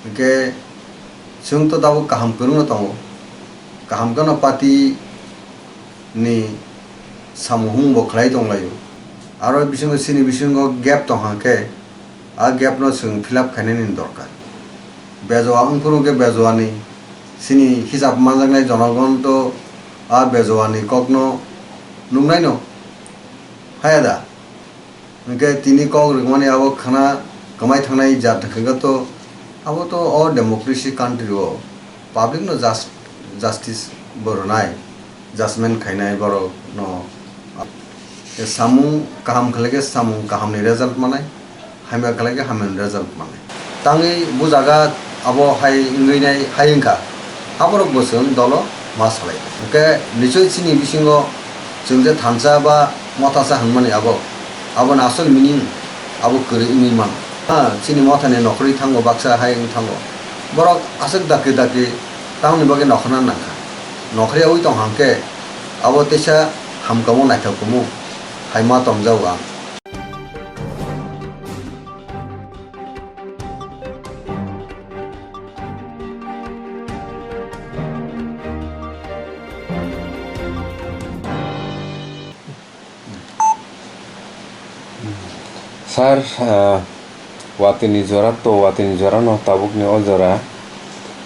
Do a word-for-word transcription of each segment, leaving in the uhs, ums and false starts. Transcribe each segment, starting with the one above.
Hwnkhe chwng to tabuk kaham kwrwngno tongo, kaham kheno party ni samung humung bo khlai tonglaio. Aro bisingo chini bisingo gap tongkha khe, a gap no chwng fill up khainani dorkar. Bejoa wngphuru khe bejoani chini hisab manjaknai jonogon to a bejoani kokno nuknaino phaiya da. Hwnkhe tini kok rwkmani abo khna kwmai thangnai jat hwnkhe to, abo to o democracy country o public no just-, justice bo rwnai, judgment khainai borok no. Samung kaham khlai khe samung kaham ni result manai, hamya khlai khe hamya ni result manai. Tangwi bujaga abo hai wngwi nai hai wngkha, aborok bo chwng dolo ma salai. Hwnkhe nichoi chini bisingo chwng je thansa ba mothasa hwnmani abo, aboni asol meaning abo kwrwi wngwi mano. Ha, chini mothani nokhorwi thango, baksa hai wng thango. Borok aswk dakti dakti tamoni bagwi nokhorna nangkha. Nokhorya wi tong hangkhe abo teisa hamkamo naithok kumu hai ma tongjago ang. Sir, ah, watini jora to, watini jora no tabuk ni o jora,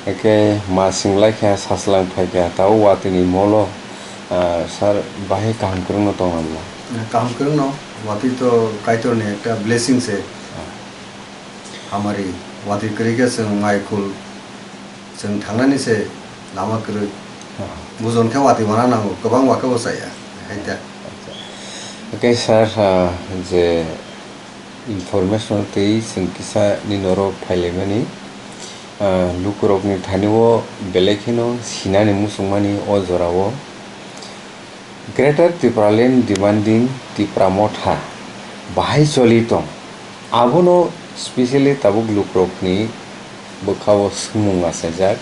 eke ma sing lai kha, saslang phai kha, tabo watini molo, ah, sir, bahai kaham kwrwng no tong nang mo? Kaham kwrwng no, watwi to Kaitor ni ekta blessing se. Ah. Hamari, watwi kwrwi khe chwng mai khul, chwng thangnani se lama kwrwi. Ah. Bujon khe watwi wana nango, kwbang wa khe bo chaya, hai da. Acha. Okay, sir, ah, je information tei chwng kisa ni norok phailaimani, ah, lukurokni thani o belai kheno sinani muchungmani o jorao. Greater Tipraland demanding Tipra Motha bahai choli tong. Abono specially tabuk lukrokni bwkhao swngmung achaijak.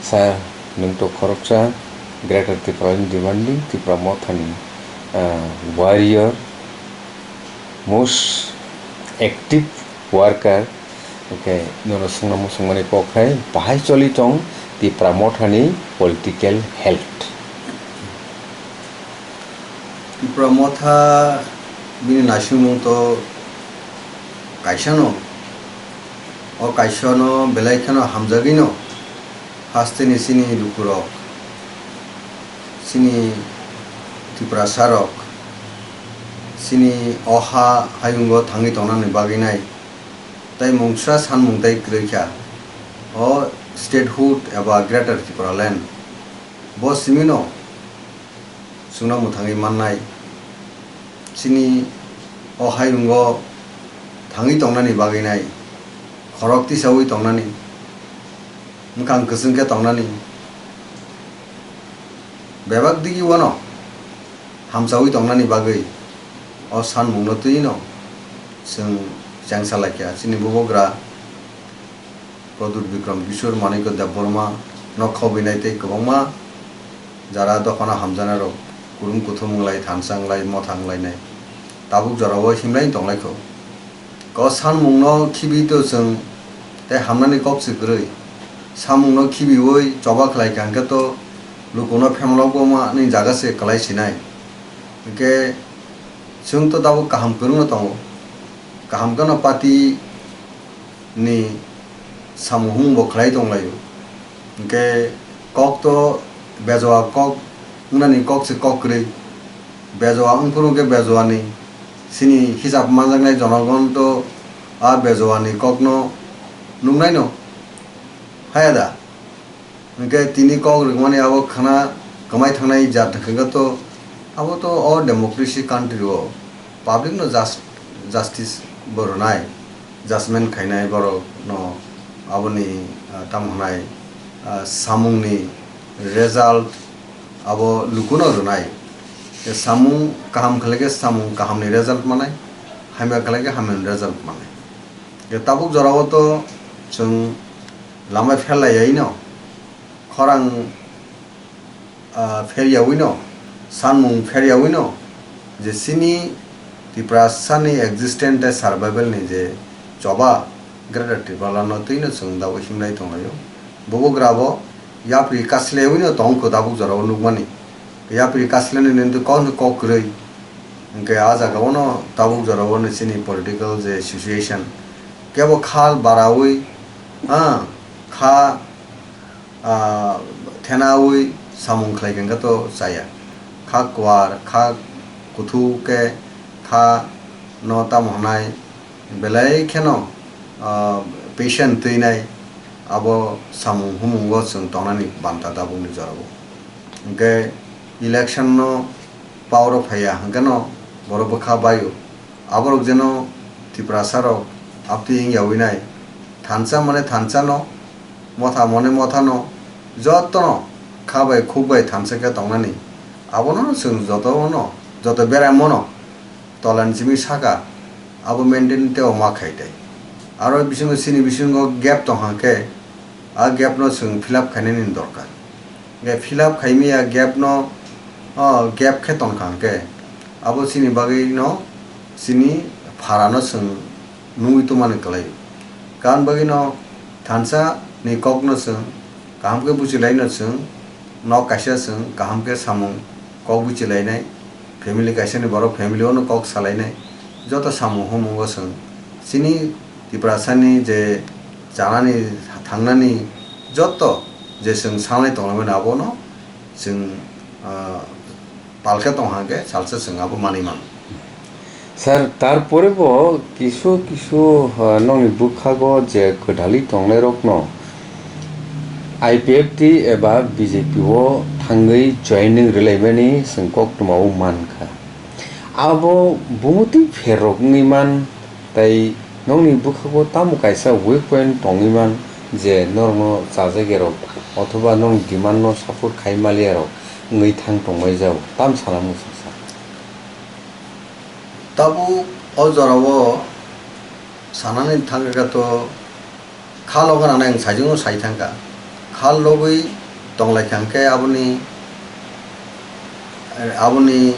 Sir, nwng to khoroksa Greater Tipraland demanding Tipra Mothani, ah, warrior, most active worker, hwnkhe nono swngna muchungmani kok hai bahai choli tong Tipra Mothani political health. Tipra Motha bini naisingmung to kaisano, o kaisano belai kheno hamjagwino hasteni chini lukurok, chini Tiprasarok, chini o ha hayungo thangwi tongnani bagwi nai. Tei mungsa sanmung tei kwrwi kha. O statehood eba Greater Tipraland bo simino chwngno mwthangwi mannai. Chini o hayungo thangwi tongnani bagwi nai, khorok tisaui tongnani, mwkhang kwchwng khe tongnani, bebak digi uano hamchaui tongnani bagwi o sanmungno twino chwng chengsa lai kha. Chini bubagra Pradyut Bikram Kishore, Manikya Debbarma no khobinai tei kwbangma jara dophano hamjanai rok kurum kuthum wnglai, thansa wnglai, motha wnglainai tabuk jorao himlai tonglaikho. O sanmungno khibi to chwng tei hamnani kok se kwrwi. Samungno khibiui choba khlai kha hwnkhe to lukuno phemalokbo ma nini jaga se kwlai sinai. Hwnkhe chwng to tabuk kaham kwrwngno tongo. Kaham kheno party ni samung humung bo khlai tonglaio. Hwnkhe kok to bejoa kok wngnani kok se kok kwrwi. Bejoa wngphuru khe bejoani chini hisab manjaknai jonogon to a bejoani kokno nuknaino phaiya da? Hwnkhe tini kok rwkmani abo khna kwmai thangnai jat hwnkhe to, abo to o democracy country o public no just-, justice bo rwnai, judgment khainai borok no aboni, ah, tamo hwnai, ah, samung ni result abo lukuno rwnai. Samung kaham khlai khe samung kaham ni result manai, hamya khlai khe hamya ni result manai. Tabuk jora o to chwng lama pherlaiyaino, khorang, ah, pheryawino, sanmung pheryawino, je chini Tiprasani existence tei survival ni je choba, Greater Tripura no twi no chwng dabo himlai tonglaio. Bubagra bo yapri kaslewi no tong kho tabuk jora o nukmani. Yapri kasle ni nini kok ni kok kwrwi. Hwnkhe ah jaga o no tabuk jora o no chini political je situation kebo kha barawi, ah, kha ah, thenawi samung khlai khe to chaya. Kha kwar, kha kuthu khe kha no tamo hwnai belai kheno, ah, patient twinai abo samung humungo chwng tongnani banta tabukni jorao. Hwnkhe election no power o phaiya hwnkhe no borok bwkha baio. Aborok jeno Tiprasa rok aptwi wngya winai thansa mane thansa no, motha mane motha no, joto no kha bai khuk bai thansa khe tongnani. Abono chwng joto no, joto berai mano tola ni simi saka abo maintain tei ma khai tai. Aro bisingo chini bisingo gap tong hang khe, a gap no chwng fill up khainani dorkar. Hwnkhe fill up khaimaya gap no, o gap khe tongkha hwnkhe abo chini bagwi no chini phara no chwng nugwi tongmani kwlai. Karon bagwi no thansa ni kok no chwng kaham khe buchilai no chwng nok kaisa chwng kaham khe samung kok buchilainai, family kaisa ni borok family o no kok salainai, joto samung humung o chwng chini Tiprasa ni je chanani thangnani joto je chwng sanai tonglaimani abono chwng, ah, palkhe tong hang khe salsa chwng abo manwi mano. Sir, tarpore bo kisu kisu, ah, nokni bwkhago je kwdali tongnairokno I P F T eba B J P o thangwi joining rwlaimani chwng koktwmao mankha. Abo bumutwi pherrok wngwi man, tei nokni bwkhago tamo kaisa weak point tongwi man je norokno chajakya rok othoba nokni demand no support khai maliya rok wngwi thang tongmai jao, tam sana muchungsa. Tabuk o jorao sanani thangkha to kha loga nangnai ang sajingo sai thangkha. Kha logwi tonglaikha hwnkhe aboni, aboni,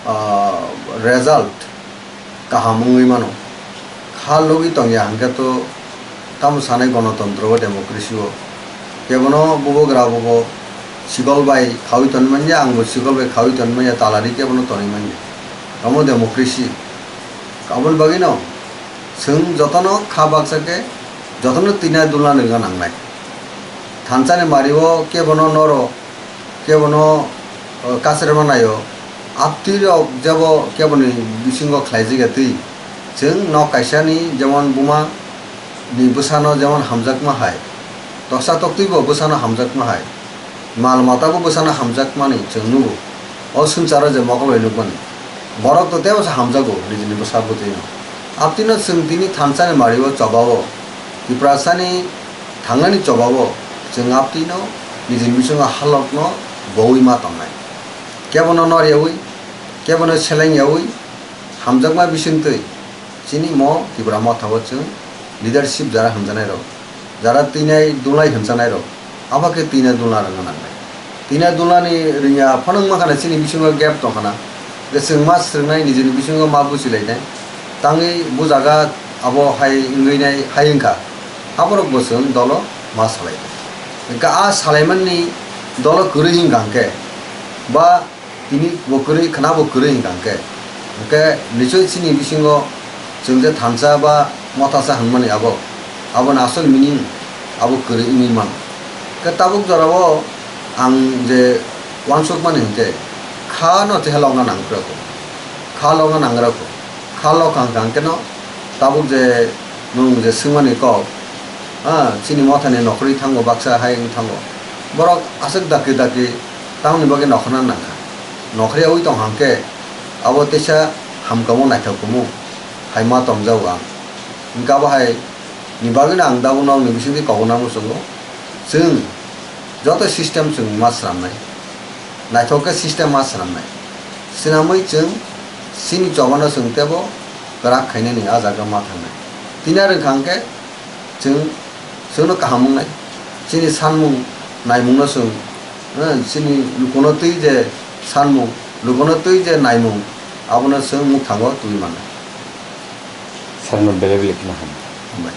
ah, result kaham wngwi mano. Kha logwi tongya hwnkhe to tamo sanai gonotontro o democracy o kebono bubagra bobo sikol bai khawi tonwi manya, angbo sikol bai khawi tonwi manya, talari kebono tonwi manya. Omo democracy. Aboni bagwino chwng jotono kha baksa khe jotono twina dulna nangna nangnai. Thansani mario kebono noro, kebono, o, kasrema naio. Aptwi rok jebo keboni bisingo khlaijak ya twi. Chwng nok kaisa ni jemon buma ni bwsano jemon hamjakma hai. Toksa toktwi bo bwsano hamjakma hai. Mal mata bo bwsano hamjakmani chwng nugo. O swngcharo je mokol bai nukmani. Borok to teibo se hamjago nijini bwsa bwtwino. Aptwino chwng tini thansani mario chobao, Tiprasani thangnani chobao chwng aptwino nijini bisingo halokno bowi ma tongnai. Kebono nor yawi, kebono seleng yawi, hamjakma bisingtwi chini mo Tipra Motha o chwng leadership jara hamjanai rok, jara twinai dulai hamjanai rok, abo khe twina dulna rwngna nangnai. Twina dulnani rwngya phano wngma khana chini bisingo gap tong khana. Je chwng ma swrwngnai nijini bisingo ma buchilainai. Tangwi bujaga abo hai wngwi nai hai wngkha. Aborok bo chwng dolo ma salai. Hwnkhe a salaimanni dolo kwrwi wngkha hwnkhe ba tini bo kwrwi, khwna bo kwrwi hwnkha hwnkhe, hwnkhe nichoi chini bisingo chwng je thansa ba mothasa hwnmani abo, aboni asol meaning abo kwrwi wngwi mano. Khe tabuk jorao ang je uansukmani hwnkhe kha no teha lokna nang khe rw kho, kha lokna nang khe rw kho, kha lok hwnkha hwnkhe no tabuk je nwng je swngmani kok, ha, chini mothani nokhorwi thango, baksa hai wng thango, borok aswk dakti dakti tamoni bagwi nokhorna nangkha. Nokhoryawi tong hang khe abo teisa hamkamo naithok kumu hai ma tongjago ang. Hwnkhe abo hai ni bagwino ang tabukno nokni bisingtwi kok gwnang muchungo. Chwng joto system chwng ma swnamnai, naithok khe system ma swnamnai. Swnamwi chwng chini chobano chwng teibo kwrak khainani a jaga ma thangnai. Tini ar wngkha hwnkhe chwng, chwngno kaham wngnai. Chini sanmung naimungno chwng, eh, chini lukuno twi je sanmung, lukuno twi je naimung, abono chwng mukthango twi mannai. Sarno belai belai kheno hambai. Hambai.